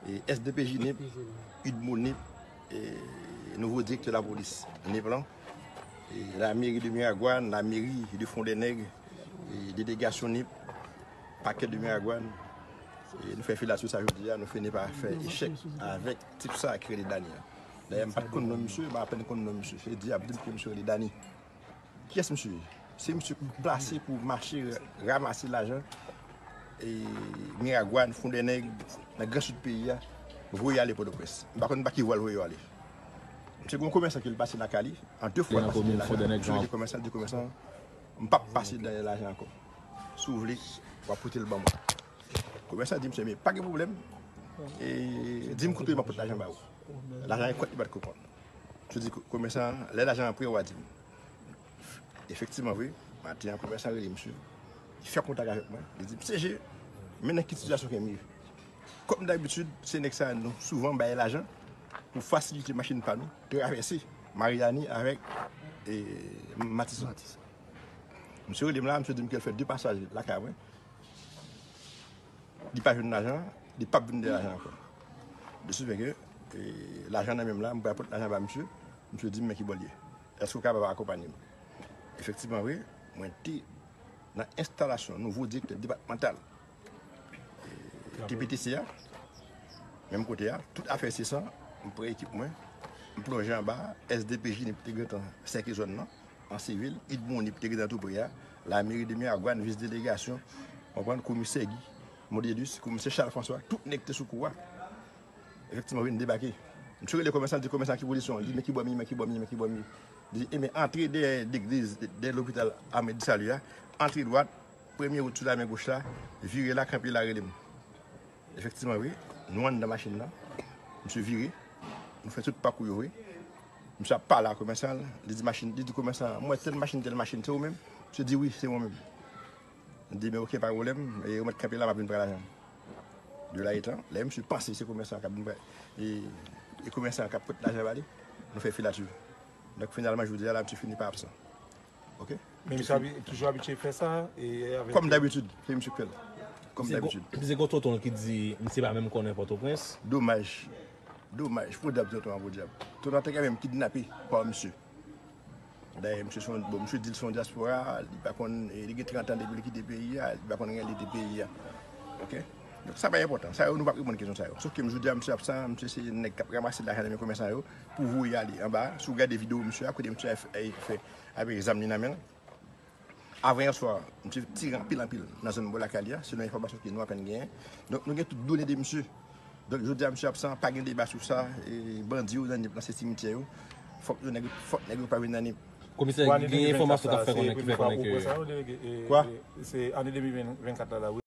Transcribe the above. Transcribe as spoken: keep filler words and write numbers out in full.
E S D P J Nip, Udmo Nip, e nouvo direktè lapolis Nip lan, e lameri de Miragwàn, lameri de Fondènèg, e delegasyon Nip, pakèt de Miragwàn. E nou fè filatil sa jodi a, nou fini pa fè echèk avèk tip sa ki rele Dani an. Dayè, m pa t konn non misye, m apèn konn non misye. Se di ap di m ke misye rele Dani. Kiyès misye ye? Se misye ki plase pou mache ranmase lajan e Miragwàn, Fondènèg, nan Gran Sid peyi a, voye ale Pòtoprens. M pa konn pa ki vwa l voye yo ale. Misye gen yon komèsan ke l pase lakay li, an de fwa l pase dèyè lajan. Misye rele komèsan, l di komèsan, m p ap pase dèyè lajan ankò. Si w vle, w ap pote l ban mwen. Komèsan di misye, men pa gen pwoblèm. E, di m kote m ap pot lajan ba ou. Lajan e kont li pa t konprann. Misye di ko-, komèsan, lè lajan an prè, w a di m. Efektivman vre, maten an, komèsan rele misye. Li fè kontak avèk mwen. Li di m, "Seje, men nan ki sitiyasyon ke m ye." Kòm dabitid, se nèg sa nou souvan bay lajan pou fasilite machin pa nou travèse Maryani avèk, e, Matisan. Misye rele m la, misye di m ke l fè de pasaj lakay mwen. Li pa jwenn lajan, li p ap vin de lajan ankò. De ce fait que, e, lajan nan men m la, m pral pot lajan ba misye, misye di m men ki bò l ye. Èske w kapab akonpanye m? Efektivman vre, mwen te nan enstalasyon nouvo direktè depatmantal, e, T P T C a, menm kote a, tout afè se san, m pran ekip mwen, m plonje anba, S D P J Nip te gentan sèke zòn nan, an sivil, Udmo Nip te gentan tou pre a, lameri de Miragwàn, vis delegasyon, konprann, komisè Guy, Modédus, komisè Charles François, tout nèg te sou kou a. Efektivman, vin debake. Misye rele komèsan, di komèsan ki pozisyon, li men ki bò m ye, men ki bò m ye, men ki bò m ye. Li di, "Enben, antre dèyè legliz, dèyè lopital Armée du Salut a, antre dwat, premye wout sou lamen goch la, vire la, kanpe la, rele m." Efektivman, wi, nou anndan machin nan. Misye vire. Nou fè tout pakou yo vre. Misye ap pale a komèsan, li di machin, li di komèsan, "Mwen tèl machin, tèl machin, se ou menm?" Misye di, "Wi, se mwen menm." Li di, "Men oke, pa gen pwoblèm, e ou mèt kanpe la, m ap vin pran lajan." De la etan, lè misye panse se komèsan k ap vin pran, e, e komèsan k ap pot lajan ba li, nou fè filatil. Donk, finalman, jodi a la, misye fini pa absan. Oke? Men misye abi-, toujou abitye fè sa, e avèk... Kòm dabitid, se misye k fè l. Kòm dabitid. Misye gon tonton ki di, misye pa menm konnen Pòtoprens. Domaj. Domaj. Podyab, tonton an, podyab. Tonton an te ka menm kidnape pa misye. Dayè, misye se yon, bon, misye di l se yon dyaspora, li pa konn, e, li gen trant an depi li kite peyi a, li pa konn rele de peyi a. Oke? Donk, sa pa enpòtan. Sa yo, nou p ap reponn kesyon sa yo. Sof ke m jodi a, misye absan, misye se nèg k ap ranmase lajan nan men komèsan yo pou voye ale anba. Si w gade videyo misye a, kote misye a fè, fè avèk zam li nan men l. Avan yè swa, misye tire anpil, anpil nan zòn bò lakay li a, selon enfòmasyon ke nou apèn genyen. Donk, nou gen tout done de misye. Donk, jodi a, misye absan, pa gen deba sou sa, e bandi yo nan Nip lan, se simityè yo. Fòk yo, nèg, fòk nèg yo pa vin nan Nip. Komisè, gen enfòmasyon k ap fè konnen, ki fè konnen ke... Kwa? Se ane de mil vennkat la, la,